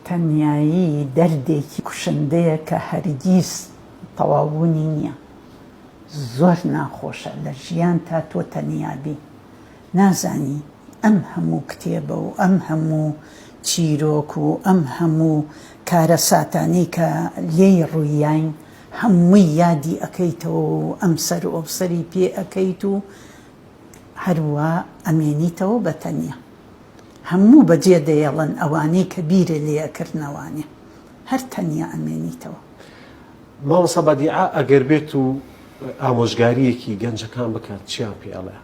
تەنیایی دەردێکی کوشندەیە کە هەرگیز تەواوبوونی نییە. زۆر ناخۆشە لە ژیانتا تۆ تەنیا بی. نازانی ئەم هەموو کتێبە و ئەم هەموو چیرۆک و ئەم هەموو کارەساتانەی کە لێی ڕوویاین هەمووی یادی ئەکەیتەوە و ئەم سەر و ئەوسەری پێ ئەکەیت و هەروا ئەمێنیتەوە بە تەنیا. هەموو بەجێ دەیەڵن ئەوانەی کە بیرە لێ ئەکردنەوانێ هەر تەنیا ئەمێنیتەوە. مامۆستا بەدیعە ئەگەر بێت و ئامۆژگاریەکی گەنجەکان بکات چیان پێ ئەڵێ؟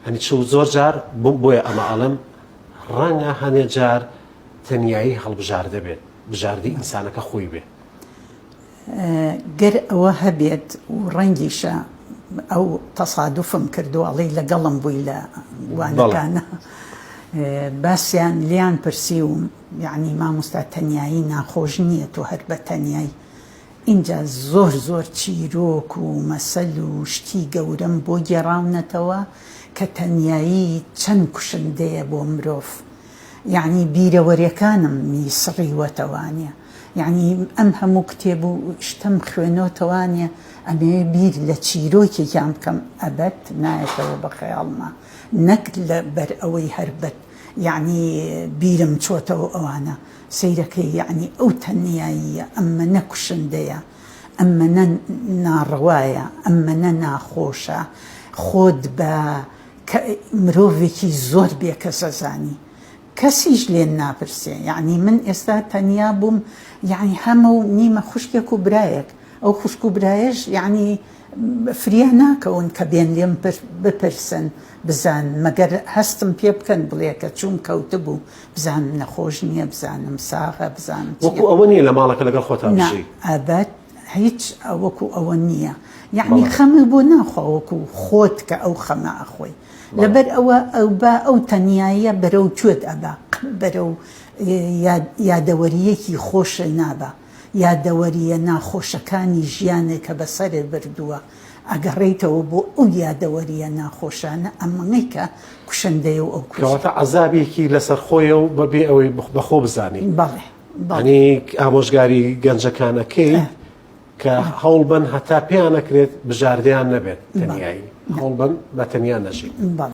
هەنی چ زۆر جار بۆیە ئەمە ئەڵێم ڕەنگە هەنێ جار تەنیایی هەڵبژاردە بێت بژاردەی ئینسانەکە خۆی بێ. گەر ئەوە هەبێت و ڕەنگیشە ئەو تەسادفم کردو ئەڵێی لەگەڵم بووی لە وانەکانە باسیان لیان پرسیوم یعنی مامۆستا تەنیایی ناخۆش نییە تۆ هەر بە تەنیای ئینجا زۆر زۆر چیرۆک و مەسەل و شتی گەورەم بۆ گێڕاونەتەوە کە تەنیایی چەند کوشندەیە بۆ مرۆڤ یعنی بیرەوەرەکانم سڕیوەتەوانە یەعنی ئەم هەموو کتێب و شتەم خوێنۆتەوانیە ئەمەوێ بیر لە چیرۆکێکیان بکەم ئەبەد نایەتەوە بە خەیاڵما نەک لە بەر ئەوەی هەر بەد یەعنی بیرم چۆتەوە ئەوانە سەیرەکەی یەعنی ئەو تەنیاییە ئەمەنە کوشندەیە ئەمەنە ناڕەوایە ئەمەنە ناخۆشە خۆت بە کە مرۆڤێکی زۆر بێکەس ئەزانی کەسیش لێم ناپرسێ یەعنی من ئێستا تەنیا بووم یەعنی هەمە و نیمە خوشکێک و برایەک ئەو خوشک و برایەش یەعنی فریا ناکەون کە بێن لێم بپرسن بزان مەگەر هەستم پێ بکەن بڵێ کە چووم کەوتبوو بزانم نەخۆش نییە بزانم ساغە بزانم وەکو ئەوە نییە لە ماڵەکە لەگەڵ خۆتان بژی ئەبەت هیچ وەکو ئەوە نییە یەعنی خەمە بۆ ناخوا وەکو خۆت کە ئەو خەمە ئەخۆی لەبەر ئەوە ئەوبا ئەو تەنیاییە بەرەو کوێت ئەبا قەت بەرەو یادەوەرییەکی خۆشت نابا یادەوەرییە ناخۆشەکانی ژیانت کە بەسەرت بردووە ئەگەڕێیتەوە بۆ ئەو یادەوەرییە ناخۆشانە ئەمەی کە کوشندەیە و ئەو کوژە. کەواتە عەزابێکی لەسەر خۆیە و بەبێ ئەوەی بەخۆ بزانی. بەڵێ بەڵێ. یانی ئامۆژگاری گەنجەکان ئەکەیت کە هەوڵبەن هەتا پێیان ئەکرێت بژاردەیان نەبێت تەنیایی هەوڵبەن بە تەنیا نەژین. بەڵێ.